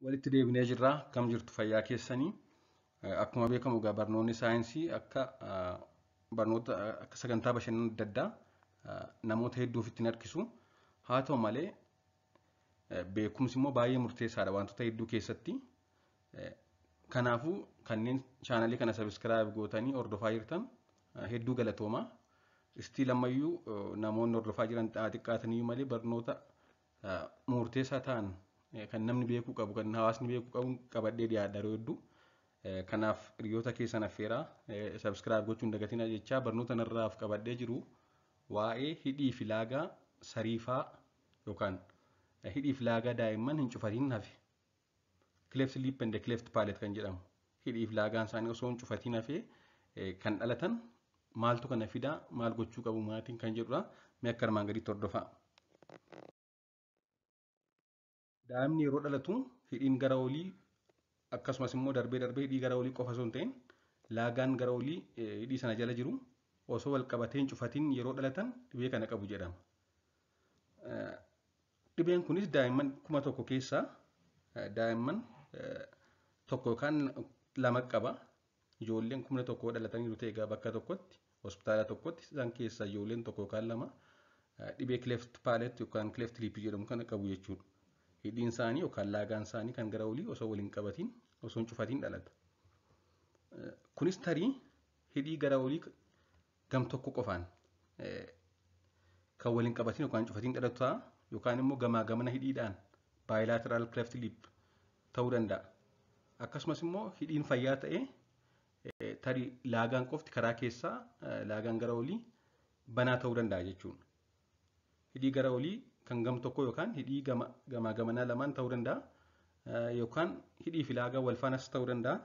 Walitti deebinee jirra. Akkam jirtu fayyaa keessanii? Akkuma beekamu egaa barnoonni saayinsii akka barnoota akka sagantaa bashannana adda addaa namoota hedduu ofitti hin harkisu. Haa ta'u malee beekumsi immoo baay'ee murteessaadha wantoota hedduu keessatti. Kanaafuu kanneen chaanalii kana sabiskiraayib gootanii hordofaa jirtan hedduu galatooma. Istii lammayyuu namoonni hordofaa jiran xiqqaataniyyuu malee barnoota murteessaa ta'an kan namni beekuu qabu kan hawaasni beekuu qabu qabadhee dhiyaadha yeroo hedduu. Kanaaf hiriyoota keessan affeeraa sabiskiraayib gochuun dagatinaa jechaa barnoota narraaf qabadhee jiru waa'ee hidhii fi laagaa sariifaa yookaan hidhii fi laagaa daa'imman hin cufatiin hafe. Cleft lip and cleft palate kan jedhamu hidhii fi laagaan isaanii osoo hin cufatiin hafee kan dhalatan maaltu kana fidaa maal gochuu qabu maatiin kan jedhudha. Mee akka armaan gadiitti hordofaa. Daa'imni yeroo dhalatu hidhiin gara olii akkasumas immoo darbee darbee hidhii gara olii qofa osoo hin ta'in laagaan gara olii hidhii sana jala jiru osoo wal qabatee hin cufatiin yeroo dhalatan dhibee kana qabu jedhama. Dhibeen kunis daa'imman 1000 keessaa daa'imman tokko yookaan lama qaba. Ijoolleen 1000 dhalataniiru ta'e egaa bakka tokkotti hospitaala tokkotti isaan keessaa ijoolleen tokko yookaan lama dhibee cleft palate yookaan cleft lip jedhamu kana qabu jechuudha. Hidhiin isaanii yookaan laagaan isaanii kan gara olii osoo waliin qabatiin osoo hin cufatiin dhalata. Kunis tarii hidhii gara olii gam tokko qofaan kan waliin qabatiin yookaan cufatiin dhalatu ta'a yookaan immoo gamaa gamana hidhiidhaan bilateral cleft lip ta'uu danda'a. Akkasumas immoo hidhiin fayyaa ta'ee tarii laagaan qofti karaa keessaa laagaan gara olii banaa ta'uu danda'a jechuudha. Hidhii gara olii kan gam tokko yookaan hidhii gamaa gamanaa lamaan ta'uu danda'a yookaan hidhii fi laagaan wal faanas ta'uu danda'a.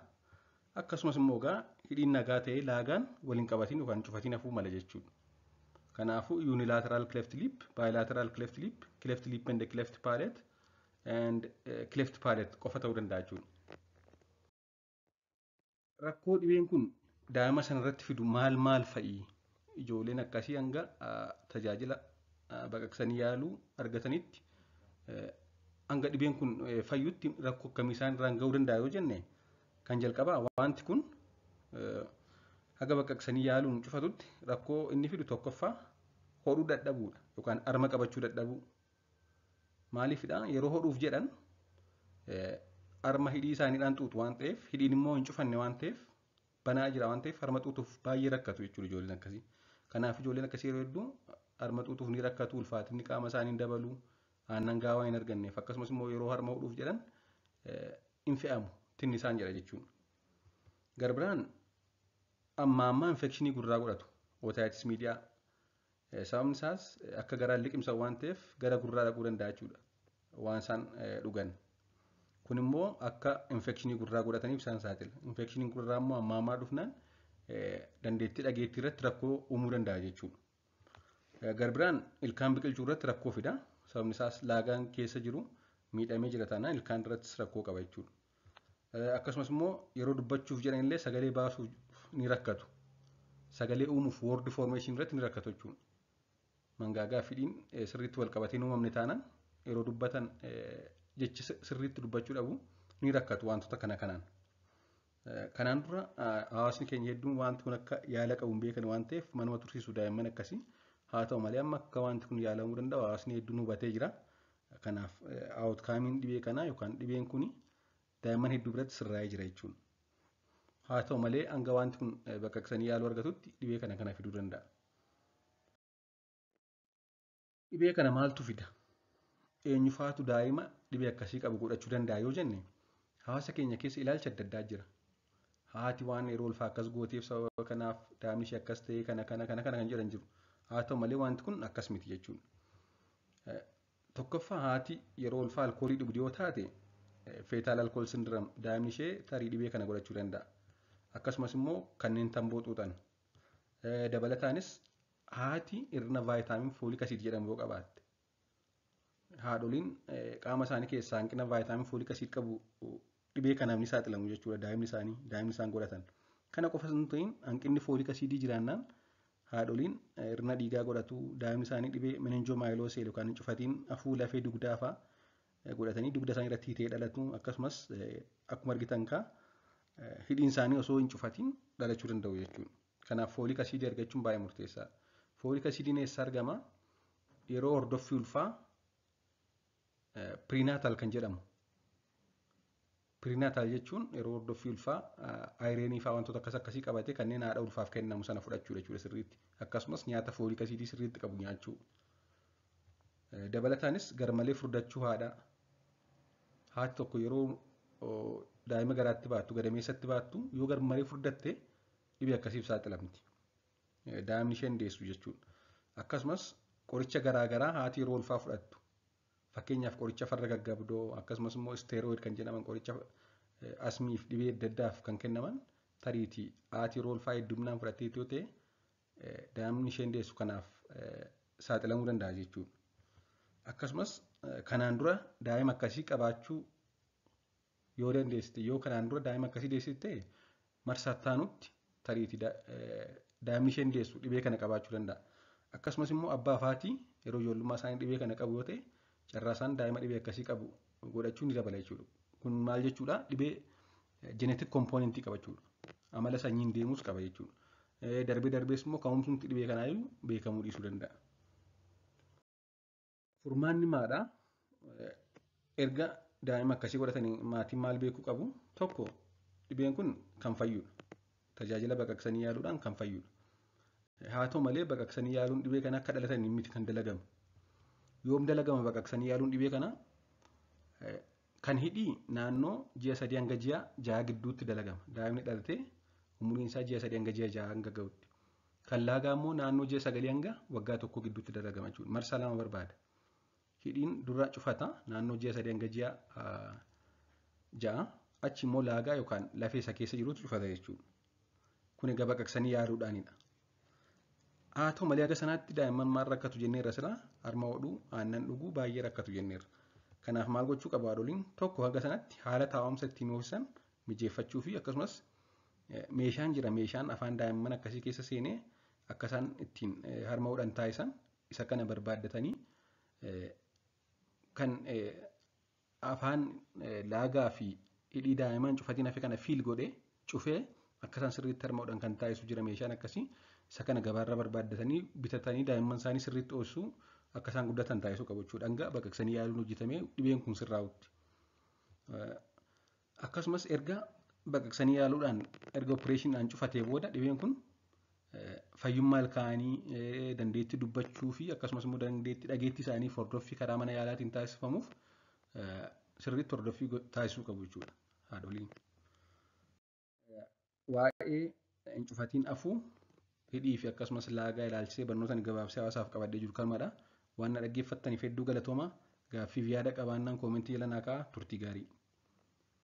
Akkasumas immoo egaa hidhiin nagaa ta'ee laagaan waliin qabatiin yookaan cufatiin hafuu mala jechuudha. Kanaafuu unilateral cleft lip, bilateral cleft lip, cleft lip and cleft palate and cleft palate qofa ta'uu danda'a jechuudha. Rakkoo dhibeen kun daa'ima sanarratti fidu maal maal fa'i? Ijoolleen akkasii hanga tajaajila baqaqsanii yaaluu argatanitti hanga dhibeen kun fayyutti rakkoo akkamii isaan irraan ga'uu danda'a yoo jenne kan jalqabaa wanti kun haga baqaqsanii yaaluun cufatutti rakkoo inni fidu tokkoffaa hodhuu dadhabuudha yookaan harma qabachuu dadhabuu. Maaliifidha? Yeroo hodhuuf jedhan harma hidhii isaaniidhaan xuuxu waan ta'eef hidhiin immoo hin cufanne waan ta'eef banaa jira waan ta'eef harma xuuxuuf baay'ee rakkatu jechuudha ijoolleen akkasii. Kanaaf ijoolleen akkasii yeroo hedduu harma xuuxuuf ni rakkatu, ulfaatinni qaama isaanii hin dabalu, aannan gahaa hin arganneef akkasumas immoo yeroo harma hodhuuf jedhan hin fe'amu tinni isaan jedha jechuudha. Gara biraan amma ammaa infekshinii gurraa godhatu otitis media. Sababni isaas akka garaan liqimsan waan ta'eef gara gurraa dhaquu danda'a jechuudha waan isaan dhugan. Kun immoo akka infekshinii gurraa godhataniif isaan saaxila. Infekshiniin gurraa immoo amma ammaa dhufnaan dandeettii dhageettii irratti rakkoo uumuu danda'a jechuudha. Gara biraan ilkaan biqilchuu irratti rakkoo fida. Sababni isaas laagaan keessa jiru miidhamee jira taanaan ilkaan irrattis rakkoo qaba jechuudha. Akkasumas immoo yeroo dubbachuuf jedhan illee sagalee baasuuf ni rakkatu. Sagalee uumuuf word formation irratti ni rakkatu jechuudha. Mangaagaa fi hidhiin sirriitti wal qabatee hin uumamne taanaan yeroo dubbatan jecha sirriitti dubbachuu dhabu ni rakkatu wantoota kana kanaan. Kanaan dura hawaasni keenya hedduun wanti kun akka yaala qabu hin beekan waan ta'eef manuma tursiisu daa'imman akkasii. Haa ta'u malee amma akka wanti kun yaalamuu danda'u hawaasni hedduun hubatee jira. Kanaaf outcome dhibee kanaa yookaan dhibeen kuni daa'imman hedduu biratti sirraa'ee jira jechuudha. Haa ta'u malee hanga wanti kun baqaqsanii yaaluu argatutti dhibee kana kana fiduu danda'a. Dhibee kana maaltu fida? Eenyufaatu daa'ima dhibee akkasii qabu godhachuu danda'a yoo jenne hawaasa keenya keessa ilaalcha adda addaa jira. Haati waan yeroo ulfaa akkas gooteef sababa kanaaf daa'imni ishee akkas ta'e kana kana kana kana kan jedhan jiru. Haa ta'u malee wanti kun akkas miti jechuudha. Tokkoffaa haati yeroo ulfaa alkoolii dhugdu yoo taate fetal alcohol syndrome daa'imni ishee tarii dhibee kana godhachuu danda'a. Akkasumas immoo kanneen tamboo xuuxan. Dabalataanis haati hir'ina vaayitaamin folic acid jedhamu yoo qabaatte haadholiin qaama isaanii keessaa hanqina vaayitaamin folic acid qabu dhibee kanaaf ni saaxilamu jechuudha daa'imni isaanii daa'imni isaan godhatan. Kana qofa osoo hin ta'in hanqinni folic acidii jiraannaan haadholiin hir'ina dhiigaa godhatu daa'imni isaanii dhibee meningiomyelocele yookaan hin cufatiin hafuu lafee dugdaa fa'aa godhatanii dugda isaanii irratti hiitee dhalatu. Akkasumas akkuma argitan kaa hidhiin isaanii osoo hin cufatiin dhalachuu danda'u jechuudha. Kanaaf folic acidii argachuun baay'ee murteessaadha. Folic acidiin eessa argama? Yeroo hordoffii ulfaa prenatal kan jedhamu. Prenatal jechuun yeroo hordoffii ulfaa ironii fa'aa wantoota akkas akkasii qabatee kanneen haadha ulfaaf kennamu sana fudhachuu jechuudha sirriitti. Akkasumas nyaata folic acidii sirriitti qabu nyaachuu. Dabalataanis garmalee furdachuu haadhaa. Haati tokko yeroo daa'ima garaatti baattu, gadameessatti baattu yoo garmalee furdatte dhibee akkasiif saaxilamti. Daa'imni isheen deessu jechuudha. Akkasumas qoricha garaagaraa haati yeroo ulfaa fudhattu. Fakkeenyaaf qoricha farra gaggabdoo, akkasumas immoo steroid kan jedhaman, qoricha asmiif dhibee adda addaaf kan kennaman, tariitii haati yeroo ulfaa hedduminaan fudhattee yoo ta'e daa'imni isheen deessu kanaaf saaxilamuu danda'a jechuudha. Akkasumas kanaan dura daa'ima akkasii qabaachuu yoo dandeessite, yoo kanaan dura daa'ima akkasii deessite ta'e, marsaa taanutti tariitii daa'imni isheen deessu dhibee kana qabaachuu danda'a. Akkasumas immoo abbaa fi haati yeroo ijoollummaa isaanii dhibee kana qabu yoo ta'e, carraa isaan daa'ima dhibee akkasii qabu godhachuu ni dabala jechuudha. Kun maal jechuudha? Dhibee genetic componentii qaba jechuudha. Amala sanyiin deemus qaba jechuudha. Darbee darbees immoo ka'umsumti dhibee kanaayyuu beekamuu dhiisuu danda'a. Furmaanni maadhaa? Erga daa'ima akkasii godhatanii maatiin maal beekuu qabu? Tokko, dhibeen kun kan fayyudha. Tajaajila baqaqsanii yaaluudhaan kan fayyudha. Haa ta'u malee baqaqsanii yaaluun dhibee kana akka dhalatan miti kan dalagamu. Yoom dalagama baqaqsanii yaaluun dhibee kana? Kan hidhii naannoo ji'a 3 hanga ji'a 6 gidduutti dalagama. Daa'imni dhalatee umuriin isaa ji'a 3 hanga ji'a 6 hanga gahutti. Kan laagaa immoo naannoo ji'a 9 hanga waggaa 1 gidduutti dalagama jechuudha. Marsaa lama barbaada. Hidhiin dura cufata naannoo ji'a 3 hanga ji'a 6, achi immoo laagaa yookaan lafee isa keessa jirutu cufata jechuudha. Kun egaa baqaqsanii yaaluudhaanidha. Haa ta'u malee haga sanaatti daa'imman maal rakkatu jenneerra silaa? Harma hodhuu, aannan dhuguu baay'ee rakkatu jenneerra. Kanaaf maal gochuu qabu haadholiin? Tokko, haga sanatti haala taa'umsa ittiin hoosisan mijeeffachuu fi akkasumas meeshaan jira, meeshaan afaan daa'imman akkasii keessa seenee akka isaan ittiin harma hodhan taasisan, isa kana barbaaddatanii kan afaan laagaa fi hidhii daa'imman cufatiin hafe kana fill godhee cufee akka isaan sirriitti harma hodhan kan taasisu jira meeshaan akkasii. Isa kana gabaarra barbaaddatanii bitatanii daa'imman isaanii sirriitti hoosisuu, akka isaan guddatan taasisuu qabu jechuudha. Hanga baqaqsanii yaaluun hojjetamee dhibeen kun sirraa'utti. Akkasumas erga baqaqsanii yaaluudhaan, erga opereeshiniidhaan cufatee booda, dhibeen kun fayyummaa ilkaanii, dandeettii dubbachuu fi akkasumas immoo dandeettii dhageettii isaanii hordoffii karaa mana yaalaatiin taasifamuuf sirriitti hordoffii taasisuu qabu jechuudha haadholiin. Waa'ee hin cufatiin afuu hidhii fi akkasumas laagaa ilaalchisee barnoota gabaabsee hawaasaaf qabadhee jiru kanumadha. Waan na dhaggeeffattaniif hedduu galatooma. Gaaffiif yaada qabaannaan commentii jala naa kaa'aa. Turtii gaarii.